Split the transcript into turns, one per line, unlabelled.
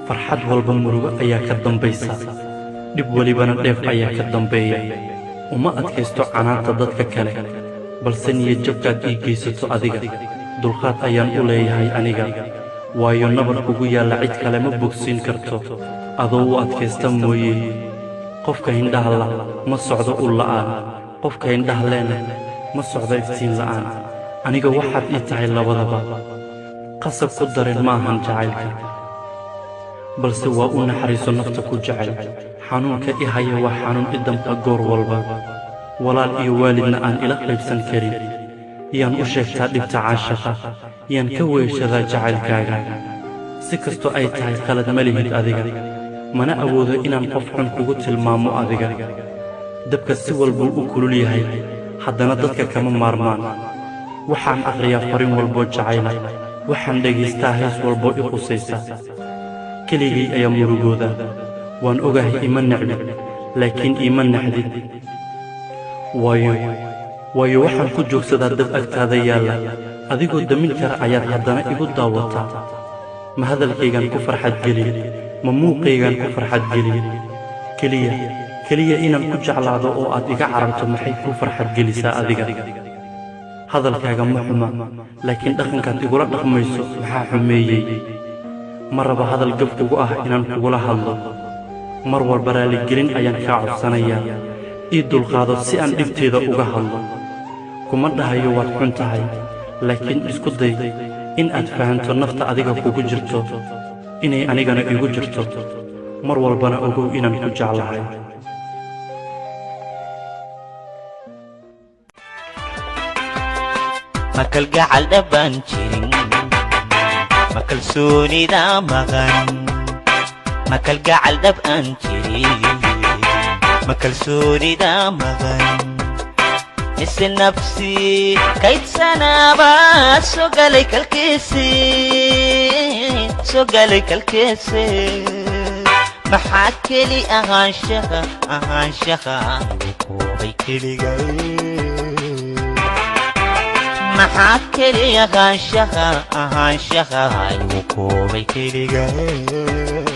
Farxad walba murugo ayaa ka dambaysa, dhib welibana dheef ayaa ka dambeeya. Uma adkaysto canaanta dadka kale, balse niyadjabkaad ii geysato adiga dulqaad ayaan u leeyahay aniga, waayo nabar kugu yaalla cid kale ma bogsiin karto adoo u adkaysta mooye. Qofka indhaha la ma socdo ul la'aan, qofka indhaha lehna ma socdo iftiin la'aan. Aniga waxaad ii tahay labadaba. Qasab ku dareen ma ahan jacaylka, balse waa u naxariiso nafta ku jecel. Xanuunka i haya waa xanuun i damqa goor walba, walaal iyo waalidna aan ila qaybsan karin. Yaan u sheegtaa dhibta caashaqa? Yaan ka weeshadaa jacaylkaaga? Si kastoo ay tahay qalad ma lihid adiga, mana awoodo inaan qof xun kugu tilmaamo adiga. Dabka si walbuu u kulul yahay, haddana dadka kama maarmaan. Waxaan akhriyaa farin walboo jacayla, waxaan dhagaystaa hees walboo i qusaysa. Keligay ayaa murugooda. Waan ogahay ima necbid, laakiin iima naxdid, waayo waxaan ku joogsadaa dab agtaada yaalla. Adigoo damin kara ayaad haddana igu daawataa. Ma hadalkaygaan ku farxad gelin? Ma muuqaygaan ku farxad gelin? Keliya keliya inaan ku jeclaado oo aad iga cararto maxay kuu farxad gelisaa adiga? Hadalkaaga ma xuma, laakiin dhaqankaad igula dhaqmayso maxaa xumeeyey? Ma raba hadal gaf kugu ah inaan kugula hadlo. Mar walba raaligelin ayaan kaa codsanayaa. Ii dulqaado si aan dhibteeda uga hadlo. Kuma dhahayo waad xun tahay, laakiin isku day in aad fahanto nafta adiga kugu jirto inay anigana igu jirto. Mar walbana ogow inaan ku jeclahay.
Ma kalgacal dhabbaan jirin? Ma kalsoonida maqan? Ma kalgacal dhab aan jirin? Ma kalsoonida maqan? Mise nafsi kaydsanaaba soo galay kalkiisi, soo galay kalkiisi? Maxaa keli ahaanshaha, ahaanshaha igu koobay keligay? Maxaa keli ahaanshaha, ahaanshaha igu koobay keligay?